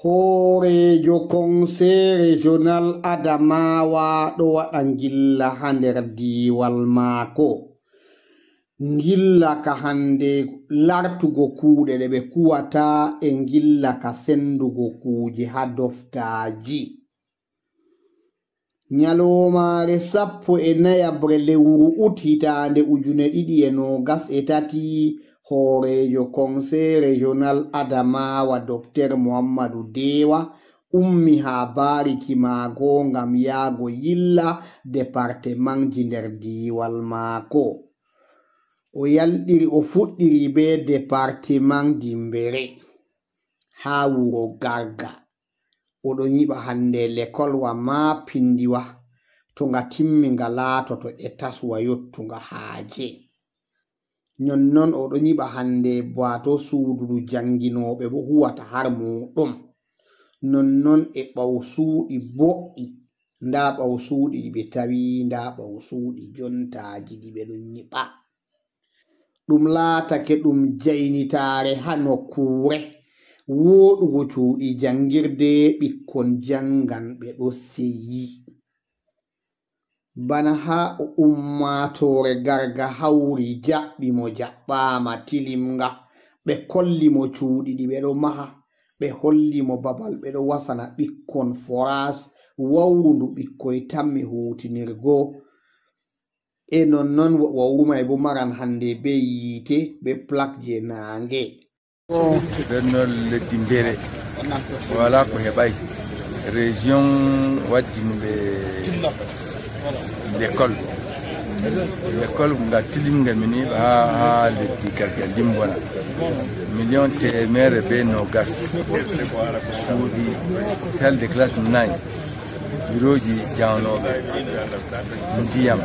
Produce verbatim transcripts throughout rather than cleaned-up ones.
Hooreejo Conseil Régional Adamawa ɗo waɗa ngilla haa nder diiwal maako. Ngilla ka hannde lartugo kuuɗe ɗe ɓe kuwata e ngilla ka senndugo kuuje haa doftaaji. Nyaloomaare sappo e nayaɓre lewru ut hitaande ujune ɗiɗi e noogas e tati, hooreejo Conseil Régional Adamawa Dokter Muhammadu Dewa ummi haa bariki maako ngam yaago yilla departemanji nder diiwal maako. O yalɗiri, o fuɗɗiri bee departeman Dimbere haa wuro Garga. O ɗo nyiɓa hannde lekolwa maa pindiwa, to nga timmi nga laatoto etaswa yottunga haaje. Nonnon o ɗo nyiɓa hannde baato suudu ndu jannginooɓe bo huwata har muuɗum. Nonnon e ɓaw suuɗi boɗɗi, ndaa ɓaw suuɗi ɗi ɓe tawi, ndaa ɓaw suuɗi jontaaji ɗi ɓe ɗon nyiɓa. Ɗum laatake ɗum jaynitaare haa nokkuure, wooɗugo cuuɗi janngirde, ɓikkon janngan ɓe ɗo seyi. Bana haa o ummaatoore Garga hawri, jaɓɓi mo jaɓɓaama tilimnga, ɓe kolli mo cuuɗi ɗi ɓe ɗo maha, ɓe holli mo babal ɓe ɗo wasana ɓikkon foraas, wawru ndu ɓikkoy tammi huutinirgo. E nonnon wa-, wawru may bo maran hannde bee yiite, bee plak je naange. Ɓenno leddi Mbere, wala ko heɓay. Région waddini ɓe l'école. L'école nga tilimnga min iɓa ha, ha leddi Garga Limbona. Million teemeɗe be noogas. Suuɗi, salle de classe nayi. Birooji jawnooɓe ndiyam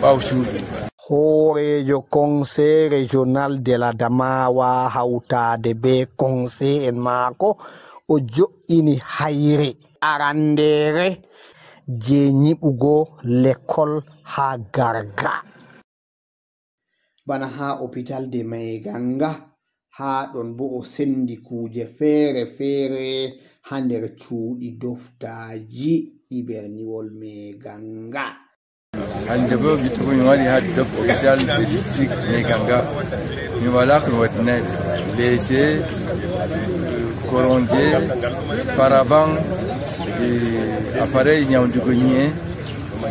ɓaw suuɗi. Hooreejo Conseil Régional de l'Adamawa hawtaade bee conseil en maako, o jo'ini hayre arandeere je nyiɓugo lekol haa Garga. Bana haa opital de Maiganga, haa ɗon bo o sendi kuuje feere-feere haa nder cuuɗi doftaaji ɗi berniwol Maiganga. Hande bo gitto ko mi waɗi haa dof hôpital de district Maiganga. Mi wala ko mi waɗinay. Lese, koronje, paravent, e appareil ñawndugo ñi'e,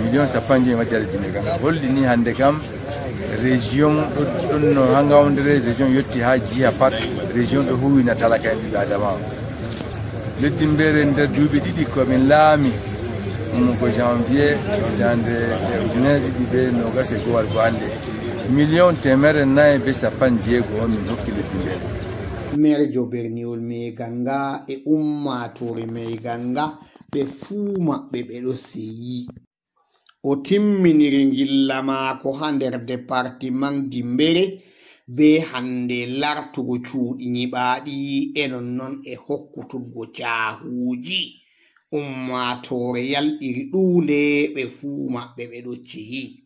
million sappanjo e majjere Maiganga. Holli ni hande kam, région ɗo, ɗon no haa ngawdere, région yotti haa jiha pat, région ɗo huwina talaka en ɓiɓɓe Adama. Leddi Mbere nder duuɓi ɗiɗi ko min laami, ummugo janvier, hitaande ujunere ɗiɗi be noogas e gowal go hannde. Million teemeɗɗe nayi be sappanɗe jeego on min hokki leddi Mbere. Meerjo berniwol Maiganga e ummaatoore Maiganga, ɓe fuu maɓɓe ɓe ɗo seyi. O timminiri ngilla maako haa nder departement Dimbere, be hande lartugo cuuɗi nyiɓaaɗi e nonnon e hokkutuggo caahuuji. Ummaatoore yalɗiri ɗuunde, ɓe fuu maɓɓe ɓe ɗo ceyi.